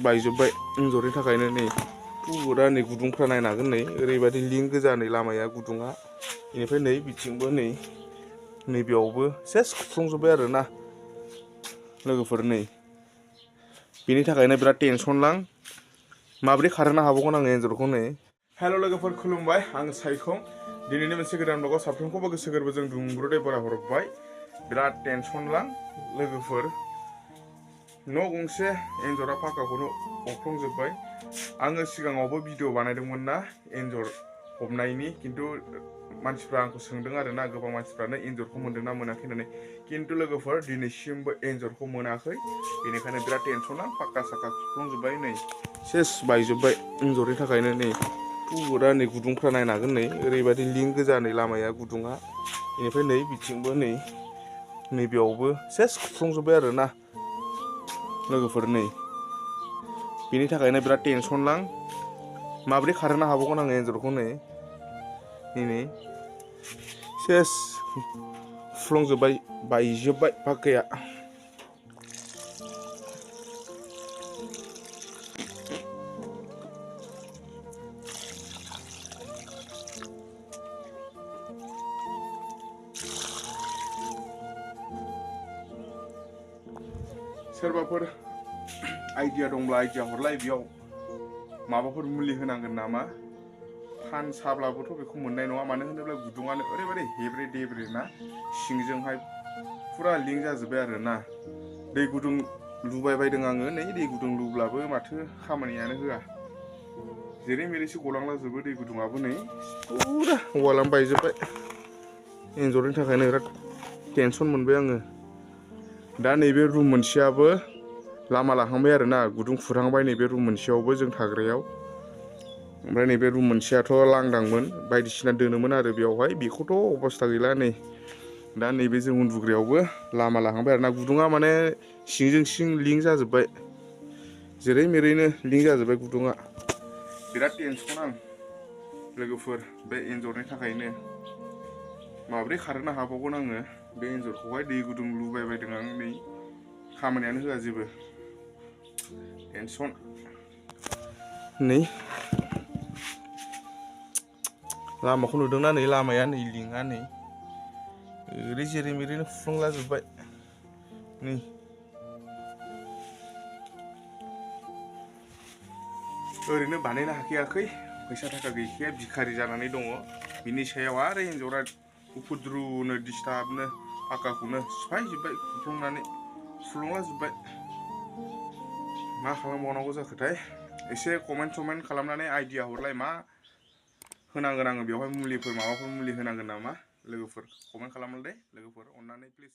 बायजोब्बाय एन्जरनि थाखायनो नै पुरा नै गुदुंफ्रा नायनो हागोन नै ओरैबायदि लिंक गोजा नै लामाया गुदुङा बेनिफ्राय नै बिथिंबो नैबेयावबो सेस खुफ्लंजोब्बाय आरोना लोगोफोर नै बेनि थाखायनो बिराद टेनसनलां माबोरै खारहोनो हाबावगोन आङो एन्जरखौ नै। हेल' लोगोफोर खुलुमबाय आं सायखं दिनैनि मोनसे गोदान ब्लगाव साफ्रोमखौबो गोसो गोरबोजों दुंब्रुदै बरायहरबाय। बिराद टेनसनलां लोगोफोर न' गंसे एन्जरा फाक्काखौनो अख्लंजोब्बाय। आङो सिगाङावबो भिडिअ बानायदोंमोन ना एन्जर हमनायनि, खिन्थु मानसिफ्रा आंखौ सोंदों आरोना गोबां मानसिफ्रानो एन्जरखौ मोन्दोंना मोनाखै होननानै, खिन्थु लोगोफोर दिनैसिमबो एन्जरखौ मोनाखै। बेनिखायनो बिराद टेनसनलां फाक्का साक्का खुफ्लंजोब्बाय नै सेस बायजोब्बाय एन्जरनि थाखायनो नै पुरा नै गुदुंफ्रा नायनो हागोन नै ओरैबायदि लिंक गोजा नै लामाया गुदुङा बेनिफ्राय नै बिथिंबो नैबेयावबो सेस खुफ्लंजोब्बाय आरोना लोगोफोर नै बेनि थाखायनो बिराद टेनसनलां माबोरै खारहोनो हाबावगोन आङो एन्जरखौ नै सेस खुफ्लंजोब्बाय बायजोब्बाय फाक्काया। सोरबाफोर आइडिया दंब्ला आइडिया हरलाय, बेयाव माबाफोर मुलि होनांगोन नामा? फान साब्लाबोथ' बेखौ मोननाय नङा, मानो होनोब्ला गुदुङानो ओरैबायदि हेब्रे देब्रे ना सिंजोंहाय फुरा लिंक जाजोब्बाय आरोना। दै गुदुं लुबाय बायदों आङो नै दै गुदुं लुब्लाबो माथो खामानियानो होआ, जेरै मेरैसो गलांलाजोबो दै गुदुङाबो नै फुरा वालानो बायजोब्बाय। एन्जरनि थाखायनो बिराद टेनसन मोनबाय आङो। दा नैबे रुम मोनसेयाबो लामा लाहांबाय आरोना, गुदुं खुरहांबाय नैबे रुम मोनसेयावबो जों थाग्रायाव। ओमफ्राय नैबे रुम मोनसेयाथ' लांदांमोन, बायदिसिना दोनोमोन आरो बेयावहाय, बेखौथ' अबस्था गैला नै। दा नैबे जों उन्दुग्रायावबो लामा लाहांबाय आरोना, गुदुङा माने सिंजों सिं लिंक जाजोब्बाय, जेरै मेरैनो लिंक जाजोब्बाय गुदुङा। बिराद टेनसन आं लोगोफोर बे एन्जरनि थाखायनो माबोरै खारहोनो हाबावगोन आङो बे एन्जरखौहाय। दै गुदुं लुबाय बायदों आं नै खामानियानो होआ जेबो, टेनसन नै लामाखौ नुदोंना नै लामाया नै लिंकआ नै ओरै जेरै मेरैनो खुफ्लंलाजोब्बाय नै। ओरैनो बानायनो हाखायाखै, फैसा थाखा गैखाया, भिखारि जानानै दङ। बिनि सायाव आरो एन्जरा उफुद्रुनो डिस्टार्बनो फाक्काखौनो सिफायजोब्बाय खुफ्लंनानै फुलुंलाजोब्बाय। मा खालामबावनांगौ जाखोथाय? एसे कमेन्ट खालामनानै आइडिया हरलाय, मा होनांगोन आङो बेवहाय मुलिफोर, माबाफोर मुलि होनांगोन नामा? लोगोफोर कमेन्ट खालामलाय दे लोगोफोर, अननानै प्लिज।